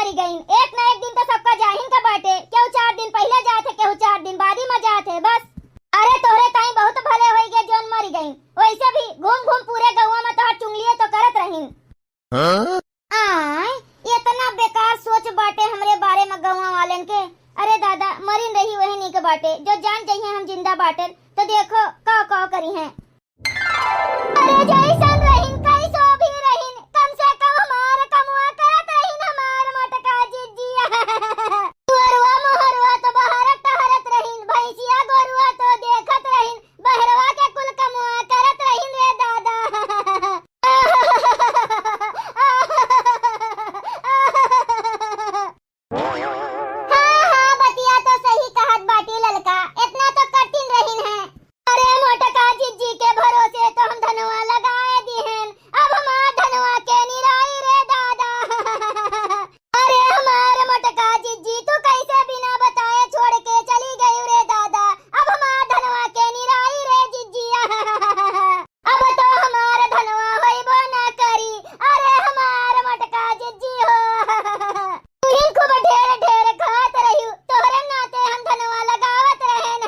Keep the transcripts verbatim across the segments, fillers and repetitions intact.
मरी गईं। एक ना एक दिन तो सबका जाहिन का बाटे, केहू चार दिन पहिले जात है, केहू चार दिन बादी में जात है। बस, अरे तोहरे ताई बहुत भले होई गए जौन मरी गईं। वैसे भी घूम घूम पूरे गौवा में तोहार चुंगलिए तो करत रहीन। हाँ? आय, इतना बेकार सोच बाटे हमरे बारे में गौवा वालन के। अरे दादा, मरिन रही वही नीक बाटे, जो जान जइहें हम जिंदा बाटेन, तो देखो काव काव करिहें। अरे जैसन रहिन, कैसो भी रहिन, कम से कम हमार कमवा करत रहिन हमार मोटका जिज्जी। दुअरवा मोहरवा तो बहरत टहरत रहिन, भैंसिया गोरुआ तो देखत रहिन, बहरवा के कुल कमवा करत रहिन रे दादा। हाँ, हाँ, बतिया तो सही कहत बाटी ललका, इतना तो करतीन रहिन है। अरे मोटका जिज्जी के भरोसे तो हम धनवा लगाए दिहन, अब हमार धनवा के निराई रे दादा। अरे हमार मोटका जिज्जी, तू कैसे बिना बताए छोड़ के चली गई रे दादा, अब हमार धनवा के निराई रे जिज्जी। अब तो हमार धनवा होइबो ना करी। अरे हमार मोटका जिज्जी हो। तुहिन खूब ढेर ढेर खात रहिउ, तोहरे नाते हम धनवा लगावत रहेन।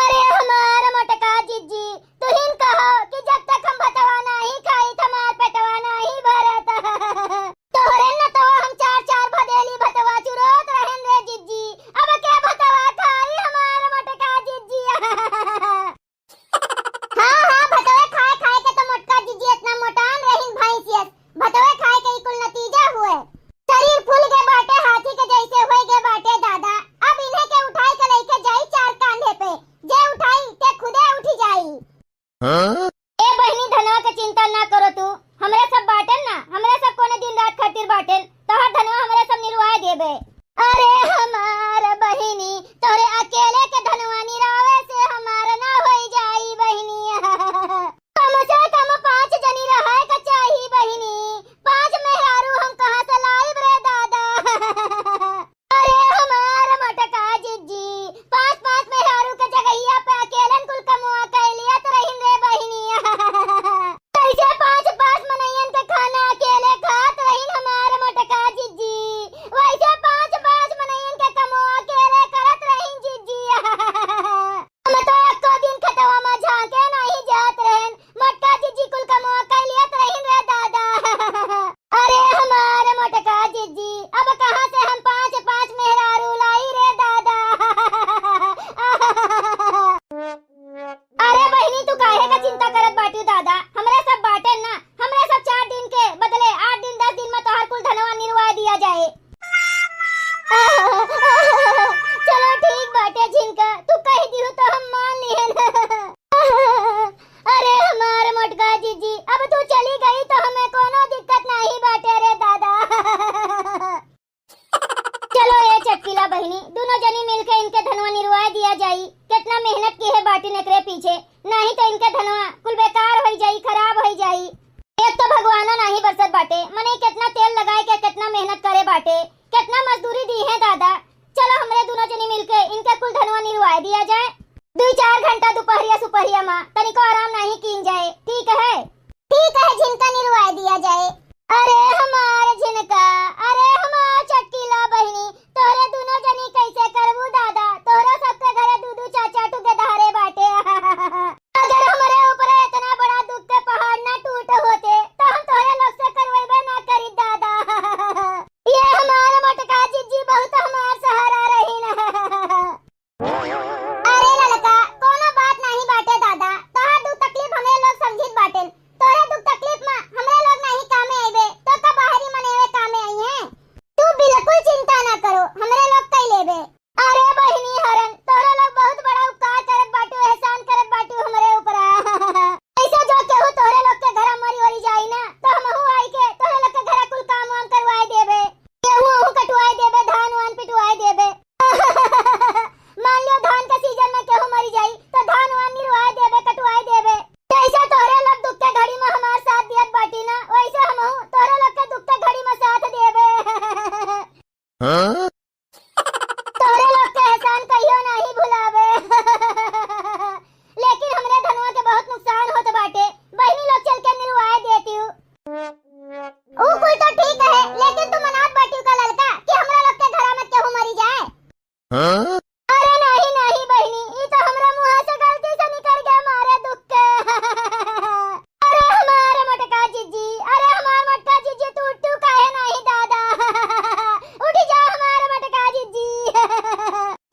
अरे हमार मोटका जिज्जी, तुहिन कहो कि जब तक हम भतवा नाही खाई, हमार पेटवा नाही भरत। तोहरे न तो हम चार चार भदेली भतवा चुरोत रहेन रे जिज्जी। अब के भतवा खाई हमार मोटका जिज्जी। हाँ, हाँ, भतवे खाए खाए के तो मोटका जिज्जी इतना मोटान रहिन भैंसियस। भतवे खाए के ई कुल नतीजा हुए। शरीर फूल गए बाटे, हाथी के जैसे होए गए बाटे दादा। अब इन्हें के उठाई के लेके जाई चार कांधे पे, जे उठाई ते खुदे उठी जाई। हाँ? ए बहिनी, धनवा के चिंता ना करो तू, हमरे सब बाटेन ना, हमरे सब कोने दिन रात खातिर बाटेन, तोहर धनवा हमरे सब निरुआए देबे। अरे हमार बहिनी, तोरे अकेले के धनवा निरावे से हमार ना होई जाई बहिनी। कम से कम पाँच जनी रहे के चाही बहिनी, पाँच मेहरारू हम कहाँ से लाइब रे दादा। अरे हमार मोटका जिज्जी, पाँच पाँच मेहरारू के जगहिया पे अकेलन कुल कमवा कइ लियत रहिन रे बहिनी। कैसे पाँच पाँच मनइयन के खाना अकेले खात रहिन हमार मोटका जिज्जी, वैसे पाँच पाँच मनइयन के कमवा अकेले करत रहिन जिज्जी। हम तो एको दिन खेतवा में झांके नाही जात रहेन, मोटका जिज्जी कुल कमवा कइ लियत रहिन रे दादा। अरे हमार मोटका जिज्जी, अब कहाँ से हम पाँच पाँच मेहरारू लाई रे दादा। अरे बहिनी, तू काहे का चिंता करत बाटू दादा, हमरे सब बाटेन ना, हमरे सब चार दिन के बदले आठ दिन दस दिन में तोहार कुल धनवा निरुआ दिया जाए। चलो ठीक बाटे झिनका, तू कह दिहू तो हम मान लिहन। अरे हमार मोटका जिज्जी, अब तू चली गई तो हमें कोनो दिक्कत नाही बाटे रे दादा। चलो ए चटकीला बहिनी, दुनो जनी मिलके इनके धनवा निरुआ दिया जाई। कितना मेहनत किहे बाटिन एकरे पीछे, नाही तो इनके धनवा कुल बेकार होई जाई, खराब होई जाई। एक तो भगवानो नाही बरसत बाटे, मने कितना तेल लगाए के कितना मेहनत करे बाटे, कितना मजदूरी दिहे दादा। चलो हमरे दुनो जनी मिलके इनके कुल धनवा निरुआए दिया जाए। दुई चार घंटा दुपहरिया सुपहरिया मा तनिको आराम नाही कीन जाए, ठीक है? ठीक है, झिनका निरुआए दिया जाए। अरे हमार झिनका, अरे हमार चटकीला बहिनी, तोहरे दुनो जनी कैसे करबू दादा? तोहरो सबके घरे दू दू चार चार ठो गेदहरे बाटे। अगर हमरे ऊपर इतना बड़ा दुख के पहाड़ ना टूट होते, तो हम तोहरे लोग से करवैबे ना करी दादा। ये हमार मोटका जी हाँ? अरे नहीं, नहीं बहिनी, ई तो हमरा मुँह से गलती से निकल गया, मारे दुख के। अरे हमार मोटका जिज्जी, अरे हमार मोटका जिज्जी, तू उठू काहे नहीं दादा? उठ जा हमार मोटका जिज्जी।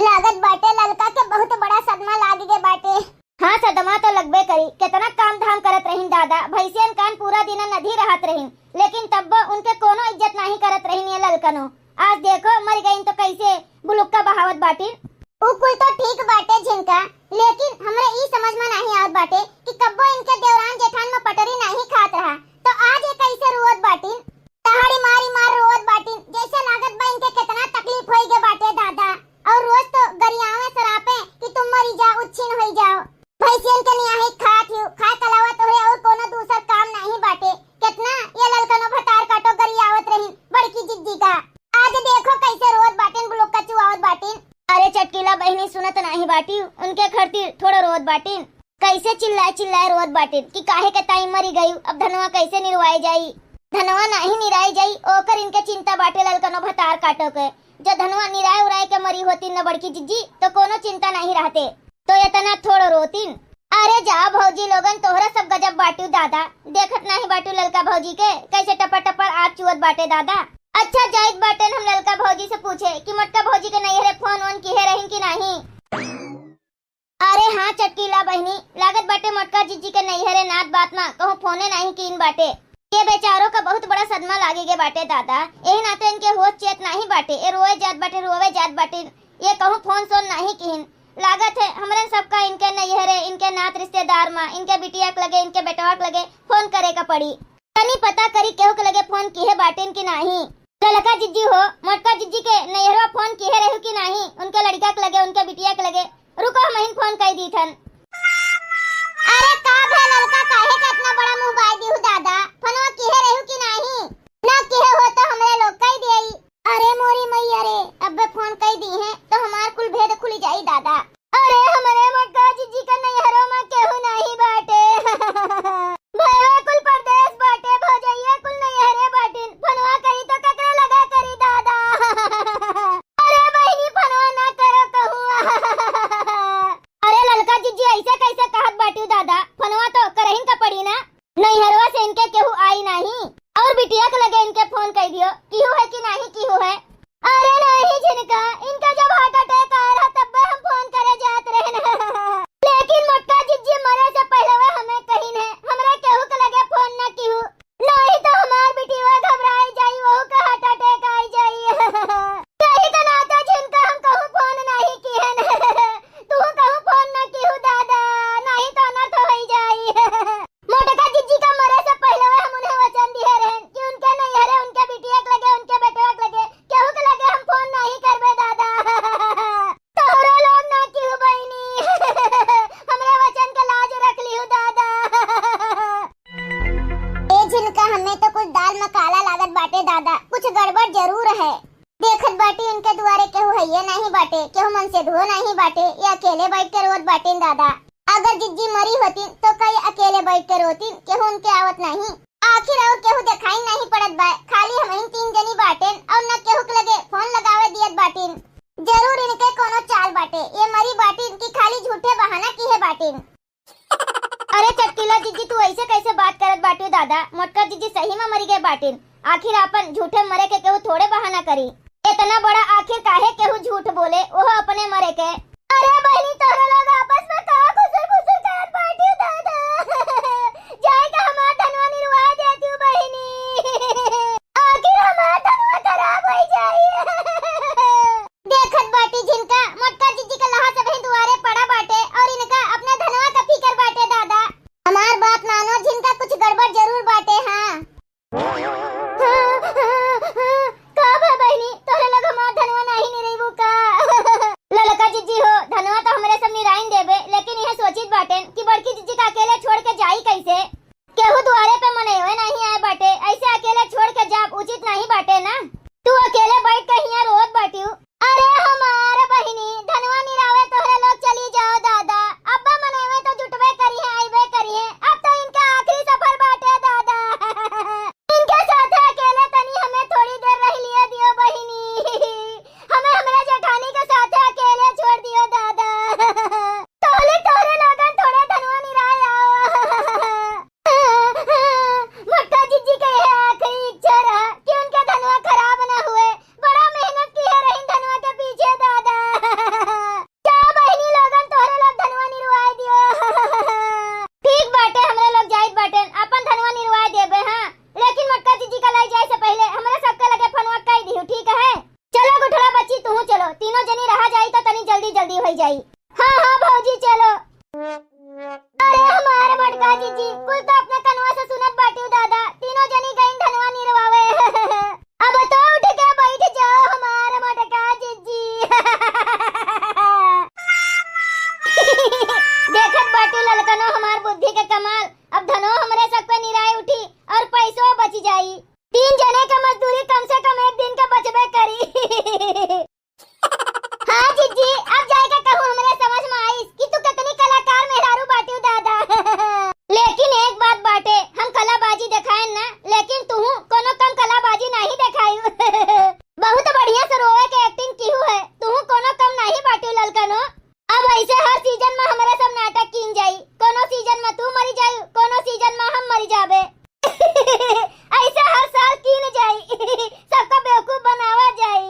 लागत बाटे ललका के बहुत बड़ा सदमा लाग गए बाटे। हाँ, सदमा तो लगबे करी। केतना काम धाम करत रहिन दादा, भैंसियन कान पूरा दिन नदी रहत रहिन, लेकिन तब्बो उनके कोनो इज्जत नहीं करत रहिन ये ललकनो। आज देखो मर गईन तो कैसे बुलुक्का बहावत बाटिन। उ कुल तो ठीक बाटे झिनका, लेकिन हमरे ई समझ में नहीं आवत बाटे कि कब्बो इनके देवरान जेठान में पटरी नहीं खात रहा, तो आज ये कैसे रोवत बाटिन? दहाड़ी मारी मार रोवत बाटिन, जैसे लागत बा इनके केतना तकलीफ होई गे बाटे दादा। और रोज तो गरियावे सरापे कि तुम मरी जाओ, उच्छिन होई जाओ। भैंसियन के नियाही खात हियो, खाए के अलावा तोहरे और कोनो दूसर काम नहीं बाटे। केतना ये ललकनो भतार काटो गरियावत रही बड़की जिज्जी का। आज देखो कैसे रोवत बाटिन, बुलुक्का चुआवत बाटिन। अरे चटकीला बहिनी सुनत नाही बाटी, उनके खरती थोड़ो रोवत बाटिन। कैसे चिल्लाए चिल्लाए रोवत बाटिन कि काहे के ताई मरी गई, अब धनवा कैसे निरवाए जाई। धनवा नाही निराए जाई, ओकर इनके चिंता बाटे ललकनो भतार काटो के। जो धनवा निराए उराए के मरी होती न बड़की जिज्जी, तो कोनो चिंता नहीं रहते, तो इतना थोड़ो रोतीन। अरे जा भौजी लोगन, तोहरा सब गजब बाटू दादा, देखत नाही बाटू ललका भौजी के, कैसे टपर टपर आँख चुअत बाटे दादा। अच्छा जाइत बाटेन हम ललका भौजी से पूछे कि मोटका भौजी के नैहरे फोन वोन किहे रहिन कि नाही। अरे हाँ चटकीला बहिनी, लागत बाटे मोटका जिज्जी के नैहरे नात बात मा कहूँ फोने नाही कीन बाटे। ये बेचारो का बहुत बड़ा सदमा लागे गे बाटे दादा, यही नाते इनके होश चेत नाही बाटे, ये रोए जात बाटे, रोवे जात बाटे, ये कहूँ फोन सोन नाही कीन। लागत है हमरन सबका इनके नैहरे, इनके नात रिश्तेदार मा, इनके बिटिया के लगे, इनके बेटवा के लगे फोन करे का पड़ी। तनी पता करी केहू के लगे फोन किहे बाटेन कि नाही। ललका जिज्जी हो, मोटका जिज्जी के नैहरवा फोन किहे रहू कि नाही, उनके लड़का के लगे, उनके बिटिया के लगे। रुको, हमहिन फोन कई दीथन। अरे का भे ललका, काहे का इतना बड़ा मुँह बाय दिहु दादा? फोनवा किहे रहू कि नाही? ना किहे हो तो हमरे लोग कई देई। अरे मोरी मैया रे, अबे फोन कई दीहे तो हमार कुल भेद खुली जाई दादा। अरे हमरे मोटका जिज्जी का नैहरो मा केहू नाही बाटे। भैया कुल परदेस बाटे, भौजैया कुल नैहरे बाटिन। फोनवा करी तो ककरे लगा करी दादा। अरे बहिनी फोनवा ना करो कहूँ। अरे ललका जिज्जी ऐसे कैसे कहत बाटू दादा, फोनवा तो करहिन का पड़ी ना। नैहरवा से इनके केहू आई नाही और बिटिया के लगे इनके फोन कई दियो, किहू है कि नाही किहू है। अरे नाही झिनका, इनका जब heart attack आ रहा तब हम फोन करे जात रहे ना। लेकिन मोटका जिज्जी मरे से पहले वह हमें कहिन है, हमरा केहू के लगे फोन ना किहू, नाही तो हमार बिटिया घबराई जाई, वहू का heart attack आई जाई। यही का नाता झिनका हम कहूँ फोन नाही किहन। तू कहूँ फोन ना किहू दादा, नाही तो अनर्थ होई जाई। मोटका जिज्जी का मरे से पहले हम उन्हें वचन दिहे रहन कि उनके नैहरे, उनके बिटिया के लगे, उनके बेटवा के लगे, केहू के लगे हम फोन नाही करबे दादा। तोहरो लोग ना किहू बहिनी। हमरे वचन के लाज रख लिहू दादा। ए झिनका, हमें तो कुछ दाल में काला लागत बाटे दादा, कुछ गड़बड़ जरूर है। देखत बाटी इनके दुआरे केहू हइये नाही बाटे, केहू मनसेधुओ नाही बाटे, ये अकेले बैठ के रोत बाटिन दादा। अगर जिज्जी मरी होतीन तो कई अकेले बैठ के रोतीन, केहू उनके आवत नाही। आखिर और केहू देखाई नाही पड़त बा, खाली हमहिन तीन जनी बाटेन और न केहू के लगे फोन लगावे दियत बाटिन। जरूर इनके कोनो चाल बाटे, ये मरी बाटिन कि खाली झूठे बहाना किहे बाटिन। अरे चटकीला जिज्जी, तू ऐसे कैसे बात करत बाटू दादा? मोटका जिज्जी सही में मरी गए बाटिन। आखिर आपन झूठे मरे के केहू थोड़े बहाना करी। इतना बड़ा आखिर काहे केहू झूठ बोले, ओहो अपने मरे के? अरे बहिनी, तोहरे लोग आपस में का खुसुर फुसुर करत बाटू दादा? जाए के हमार धनवा निरवा देतू बहिनी। आखिर हमार धनवा खराब होई जाई। देखत बाटी झिनका, मोटका जिज्जी के लहा सबही दुआरे पड़ा बाटे और इनका अपने धनवा का फिकर बाटे दादा। हमार बात मानो झिनका, कुछ गड़बड़ जरूर बाटे। हाँ, हाँ, हाँ, हाँ। का बा बहिनी, तोहरे लोग हमार धनवा नाही निरइबू का? ललका जिज्जी हो, धनवा तो हमरे सब निराइन देबे, लेकिन यह सोचित बाटेन कि बड़की जिज्जी का अकेले छोड़ के जाई कैसे? केहू दुआरे पे मनइवे नाही आए बाटे, ऐसे अकेले छोड़ के जाब उचित नाही बाटे ना। तू अकेले बैठ के हियाँ जाई। हाँ, हाँ भौजी, चलो। अरे हमार मोटका जिज्जी, कुल तो अपने कनवा से सुनत बाटिउ दादा, तीनों जनी गईन धनवा निरवावे। अब तो उठ के बैठ जाओ हमार मोटका जिज्जी। देखत बाटिउ ललकनो हमार बुद्धि के कमाल, अब धनो हमरे सब पे निराय उठी और पैसो बच जाई। तीन जने का मजदूरी कम से कम एक दिन का बचबे करी। हाँ जिज्जी, अब जाए का कहूँ हमरे समझ में आइस कि तू कितनी कलाकार मेहरारू बाटिउ दादा। लेकिन एक बात बाटे, हम कलाबाजी देखाएन ना, लेकिन तुहू कोनो कम कलाबाजी नहीं देखाइउ। बहुत बढ़िया से रोवे के acting किहू है, तुहू कोनो कम नहीं बाटिउ ललकनो। अब ऐसे हर season में हमरे सब नाटक कीन जाई, कोनो season में तू मरी जाई, कोनो season में हम मरी जाबे। ऐसे हर साल कीन जाई, सबका बेवकूफ बनावा जाई।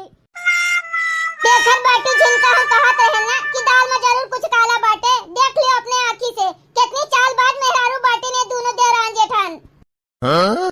देखत बाटी झिनका, हम कहत रहे ना कि दाल में जरूर कुछ काला बाटे। देख लियो अपने आँखी से, कितनी चालबाज मेहरारू बाटी ने दोनों देवरान जेठान। हाँ?